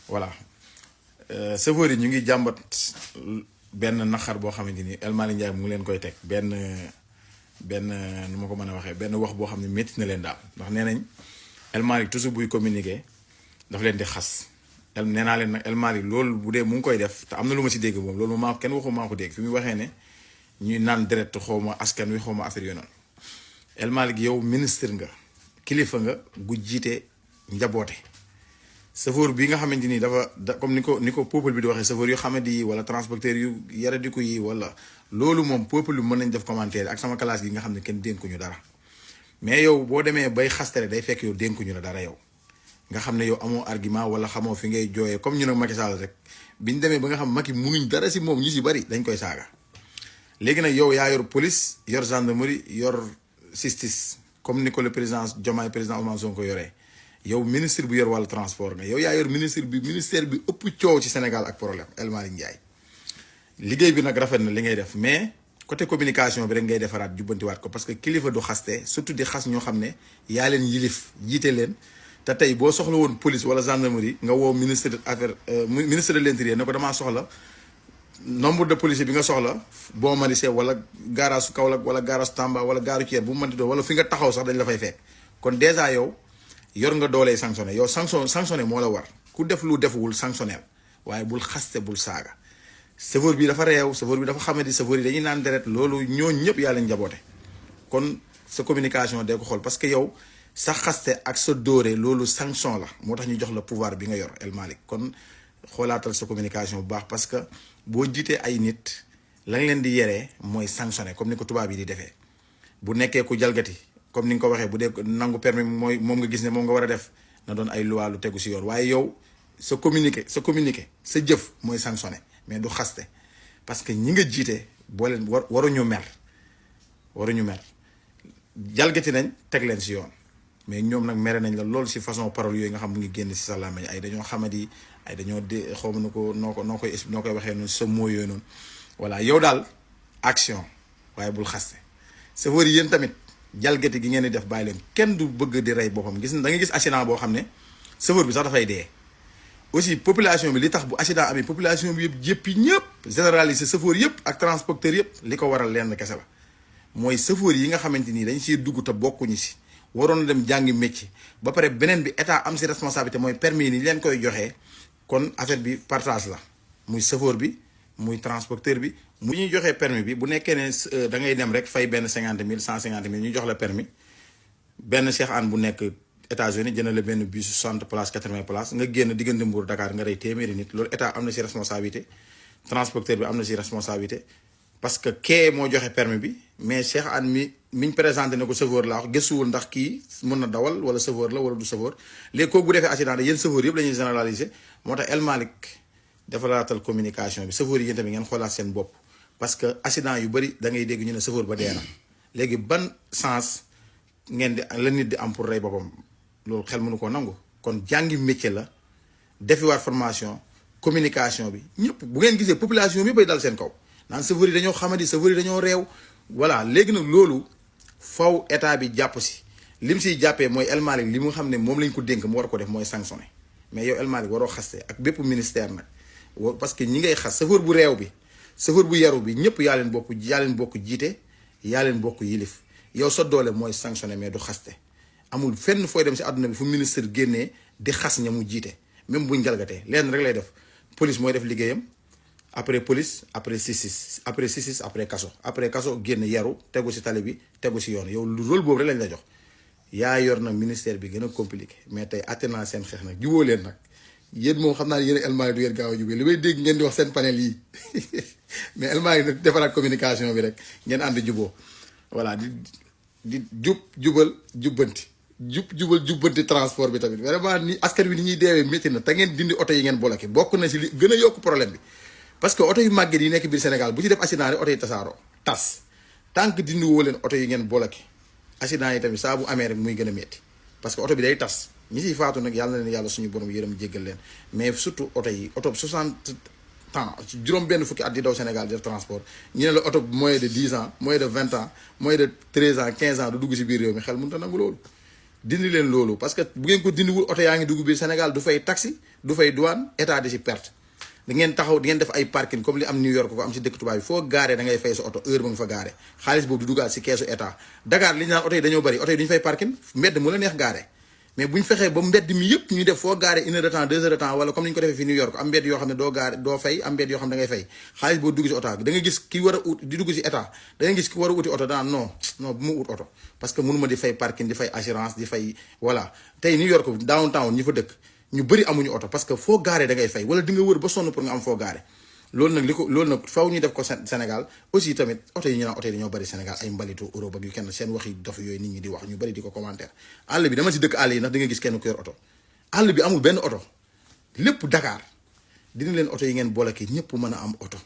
voilà chauffeur yi ñu ngi jàmbat benn naqar boo xamante ni El Malick Ndiaye mu ngi leen koy teg benn nu ma ko mën a waxee benn wax boo xam ne métti na leen daal ndax nee nañ El Malick toujours buy communiquer daf leen di xas nee naa leen nag El Malick loolu bu dee mu ngi koy def te am na lu ma si dégg moom loolu maa kenn waxu maa ko dégg fi muy waxee ne ñuy naan deret xaw ma askan wi xaw ma affaire yooyu noonu El Malick yow ministre nga kilifa nga gu jiite njaboote chauffeur bi nga xamante ni dafa comme ni ko peuple bi di waxee chauffeur yu xamante yi wala transporteur yu yaradiku yi wala loolu moom peuple bi mën nañ def commentaire ak sama classe gi nga xam ne kenn dénkuñu dara mais yow boo demee bay xastere day fekk yow dénkuñu la dara yow nga xam ne yow amoo argument wala xamoo fi ngay jooyee comme ñu nag Macky Sall rek biñ demee ba nga xam Macky munuñ dara si moom ñu si bari dañ koy saaga léegi nag yow yaa yor police yor gendarmerie yor justice comme ni ko le président Diomaye président Ousmane Sonko yoree yow ministre bu yor wàllu transport nga yow yaa yor ministère bi ëpp coow ci Sénégal ak problème El Malick Ndiaye liggéey bi nag rafet na li ngay def mais côté communication bi rek ngay defaraat jubbantiwaat ko parce que kilifa du xaste surtout di xas ñoo xam ne yaa leen yilif jiite leen te tey boo soxla woon police wala gendarmerie nga woo ministre de l'intérieur ne ko damaa soxla nombre de policiers bi nga soxla boo marisee wala garage Kaolack wala garage Tamba wala gaaru Thiès bu mu mënti doon wala fi nga taxaw sax dañ la fay fekk kon dèjà yow yor nga doolee sanctionné yow sanctionné moo la war ku def lu defuwul sanctionnel waaye bul xaste bul saaga chauffeur bi dafa réew chauffeur bi dafa xamadi chauffeur yi dañuy naan deret loolu ñooñu ñëpp yaa leen njaboote kon sa communication dee ko xool parce que yow sa xaste ak sa dóore loolu sanction la moo tax ñu jox la pouvoir bi nga yor El Malick kon xoolaatal sa communication bu baax parce que boo jiitee ay nit la nga leen di yeree mooy sanctionné comme ni ko tubaab yi di defee bu nekkee ku jalgati comme ni nga ko waxee bu dee nangu permis mooy moom nga gis ne moom nga war a def na doon ay loi lu tegu si yoon waaye yow sa communiqué sa jëf mooy sanctionné mais du xaste parce que ñi nga jiite boo leen waruñu mer jalgati nañ teg leen si yoon mais ñoom nag mere nañ la loolu si façon parole yooyu nga xam mu ngi génn si sa làmmiñ ay dañoo xamadi ay dañoo de xaw ma noo koy waxee noonu sa moo yooyu noonu voilà yow daal action waaye bul xaste chauffeur yi yéen tamit jalgati gi ngeen di def bàyyi leen kenn du bëgg di rey boppam gis da nga gis accident boo xam ne chauffeur bi sax dafay dee aussi population bi li tax bu accident amee population bi ñëpp généralisé chauffeur yëpp ak transporteur yëpp li ko waral lenn kese la mooy chauffeur yi nga xamante ni dañ siy dugg te bokkuñu si waroon na dem jàngi métier ba pare beneen bi état am si responsabilité mooy permis yi ni leen koy joxee kon affaire bi partage la muy chauffeur bi muy transporteur bi mu ñuy joxee permis bi bu nekkee ne da ngay dem rek fay benn 50 000 150 000 ñu jox la permis benn Cheikh Anne bu nekk États-Unis jënd la benn bus 60 places 80 places nga génn diggante Mbour Dakar nga rey téeméeri nit loolu état am na si responsabilité transporteur bi am na si responsabilité parce que kee moo joxe permis bi mais Cheikh Anne miñ présenté ne ko chauffeur laa wax gëstuwul ndax kii mën na dawal wala chauffeur la wala du chauffeur léegi kooku bu defee accident da yéen chauffeur yëpp la ñuy généraliser moo tax El Malick defaraatal communication bi chauffeur yi yéen tamit ngeen xoolaat seen bopp parce que accident yu bëri da ngay dégg ñu ne chauffeur ba dee na léegi ban sens ngeen di la nit di am pour rey boppam loolu xel mënu koo nangu kon jàngi métier la defiwaat formation communication bi ñëpp bu ngeen gisee population bi bay dal seen kaw naan chauffeur yi dañoo xamadi chauffeur yi dañoo réew voilà léegi nag loolu faw état bi jàpp si lim siy jàppee mooy El Malick li mu xam ne moom lañ ko dénk mu war ko def mooy sanctionné mais yow El Malick waroo xaste ak bépp ministère nag parce que ñi ngay xas chauffeur bu réew bi chauffeur bu yaru bi ñëpp yaa leen bokk jiite yaa leen bokk yilif yow sa doole mooy sanctionné mais du xaste amul fenn fooy dem si àdduna bi fu ministre génnee di xas ña mu jiite même buñ jalgatee leen rek lay def police mooy def liggéeyam après police après justice après kaso génn yaru tegu si tali bi tegu si yoon yow lu rôle boobu rek lañ la jox yaa yor nag ministère bi gën a compliqué mais tey atténaa seen xeex nag juboo leen nag yéen moom xam naa ne yéen El Malick du ngeen gaaw a jubee li may dégg ngeen di wax seen panel yi mais El Malick nag defaraat communication bi rek ngeen ànd juboo voilà di jubbanti transport bi tamit vraiment ni askan wi ni ñuy deewee métti na te ngeen dindi oto yi ngeen bloqué bokk na si li gën a yokk problème bi parce que oto yu màgget yi nekk biir Sénégal bu ci def accident rek oto yi tasaaroo tas tant que dindi woo leen oto yi ngeen bloqué accident yi tamit saa bu amee rek muy gën a métti parce que oto bi day tas ñi siy faatu nag yàlla na leen yàlla suñu borom yërëm jéggal leen mais surtout oto yi oto 60 ans juróom benn fukki at di daw Sénégal di def transport ñu ne la oto moins de 10 ans moins de 20 ans moins de 13 ans 15 ans du dugg si biir réew mi xel mënut a nangu loolu dindi leen loolu parce que bu ngeen ko dindiwul oto yaa ngi dugg biir Sénégal du fay taxi du fay douane état di ci perte da ngeen taxaw di ngeen def ay parking comme li am New York ko am si dëkk tubaab bi foo gaaree da ngay fay sa oto heure ba nga fa gaare xaalis boobu du dugaat si keesu état Dakar li ñu naan oto yi dañoo bëri oto yi duñu fay parking mbedd mu la neex gaare mais bu ñu fexee ba mbedd mi yëpp ñuy def foo gaare 1 heure de temps 2 heures de temps wala comme ni ñu ko defee fii New York am mbedd yoo xam ne doo gaare doo fay am mbedd yoo xam ne da ngay fay xaalis boo dugg si oto bi da nga gis ki war a ut di dugg si état da nga gis ki war a uti oto daan non bu mu ut oto parce que mënuma di fay parking di fay assurance di fay voilà tey New York downtown ñi fa dëkk ñu bëri amuñu oto parce que foo gaare da ngay fay wala di nga wër ba sonn pour nga am foo gaare loolu nag faw ñu def ko Sénégal aussi tamit oto yi ñu naan oto yi dañoo bëri Sénégal ay mbalitu Europe ak yu kenn seen wax yi dof yooyu nit ñi di wax ñu bëri di ko commentaire àll bi dama si dëkk àll yi ndax di nga gis kenn ku yor oto àll bi amul benn oto lépp Dakar dina leen oto yi ngeen boole ki ñëpp mën a am oto